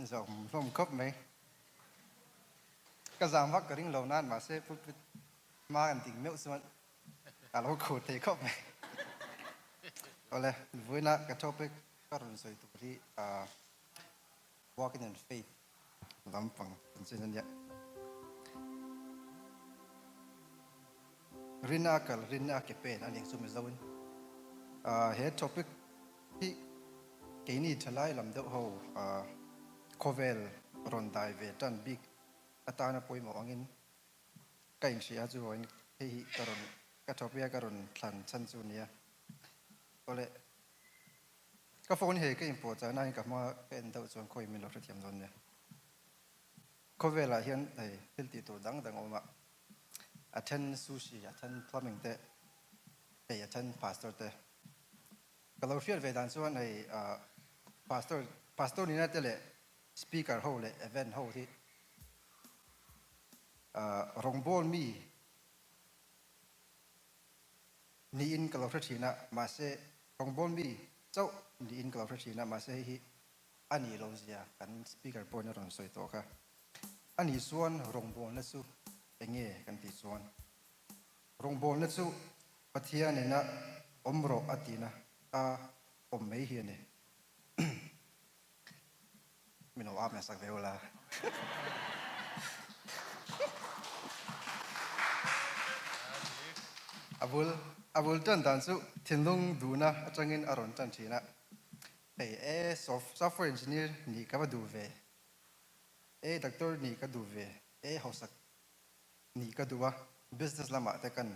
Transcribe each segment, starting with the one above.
Zawm hlawm khawp mai. Ka zam vak ka ring lo nan mahse pulpit hma kan ding meuh chuan a lo khur thei khawp mai. Awle, vawiina ka topic ka rawn sawi tur hi Walking in Faith lampang chanchin a nia. Rina kal, Rina ke pen a ning chu Mizoin. He topic hi keini thalai lam deuh ho khawvel rawn dai ve tan bik atana pawimawh angin ka inhria chu vawiin hei hi ka rawn ka topic a ka rawn thlan chhan chu nia. Awle ka phone hi hei ka inpawh chah nain ka hma ka en deuh chuan khawi min lo hrethiam dawn nia. Khawvelah hian hei thil tih tur dang dang a awm a, a then sushi, a then plumbing te, hei a then pastor te. Ka lo hriat ve dan chuan hei pastor, pastor nihna te leh speaker ho leh event ho hi rawngbawl mi niin ka lo hre thin a, mahse rawngbawl mi chauh niin ka lo hre thin a, mahse hei hi A nih lo zia kan speaker pawhin a rawn sawi tawh kha. A nih chuan rawngbawlna chu eng nge kan tih chuan rawngbawlna chu Pathian ina awm rawh a tihna a awm mai hi a ni. Min lo amen sak ve ula. A bul a bul tan dan chu thinlung duhna atangin a rawn tan thin a. Hei e, software engineer nih ka va duh ve, e doctor nih ka duh ve, e hausak nih ka duh a, business lamah te kan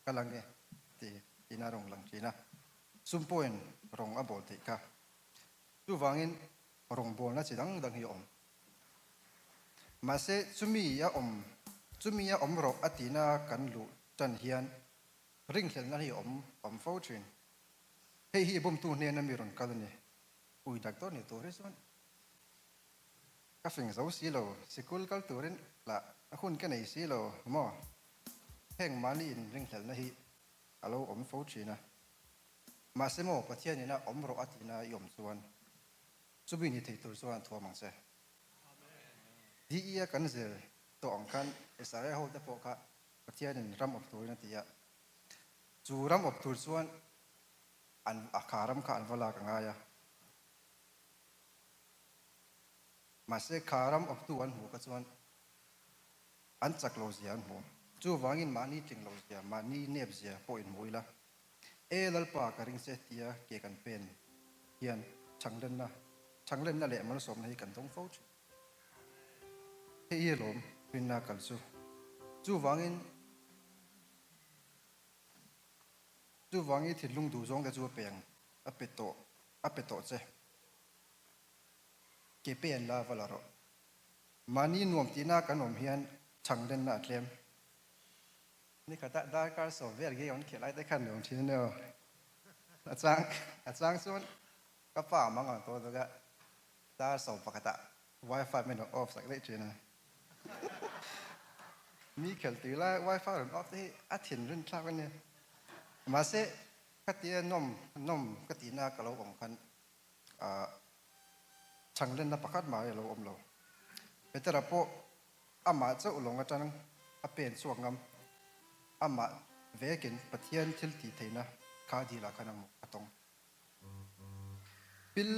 kal ang e ti ina rawng lang thin a, sum pawhin rawng a bawl theih kha. Chuvangin rawng bawlna chi dang dang hi a awm. Mahse chumi a awm, chumi a awm rawh a tihna kan luh tan hian ringhlelna hi a awm awm fo thin. Hei hi bumtu hnena mi rawn kal a ni. Ui doctor ni tur hi chuan ka fing zo si lo, sikul kal turin lah a hun ka nei si lo maw? Heng mahni in ringhlelna hi a lo awm fo thin a. Mahse maw Pathian ina awm rawh a tihna i awm chuan chumi ni thei tur chuan thuam ang che. DE a kan zir tawh ang khan Israel ho te pawh kha Pathianin ram awp turin a ti a. Chu ram awp tur chuan an a kha ram kha an va lak a ngai a. Mahse kha ram awptu an hmuh kha chuan an chak lo zia an hmu. Chuvangin mahni tling lo zia, mahni nep zia pawh inhmu ila, E Lalpa ka ring che tia ke kan pen hian chhanglenna, chhanglenna leh malsawmna hi kan dawng fo thin. Hei hi alawm rinna kal chu. Chuvangin. Chuvang i thinlung duh zawng te chu a peng a pe tawh a pe tawh che. Ke pe an la va la rawh. Mahni nuam tihna kan awm hian chhang lenna a tlem. Nikhat ah darkar sawm vel ge awm khelh lai te khan nuam thin ania aw. A chang a chang chuan ka pa mang ang tawh dawk a dar 11 ah wifi min rawn off sak daih thin a. Mi khelh tui lai wifi rawn off te hi a thinrim thlak a nia. Mahse ka tia nawm nawm ka tihna ka lo awm khan ah chhanglenna pakhat mah hi a lo awm lo. Petera pawh amah chauh lawng atang a pen chhuak ngam. Amah vekin Pathian thil tih theihna kha dil ah khan a hmuh a tawng. Pil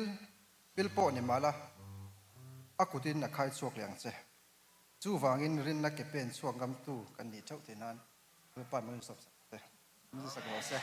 pil pawh ni mahla a kutin a khai chhuak leh ang che. Chuvangin rinna ke pen chhuak ngamtu kan nih theuh theih nan Lalpa min sawp sak che, min sak rawh se.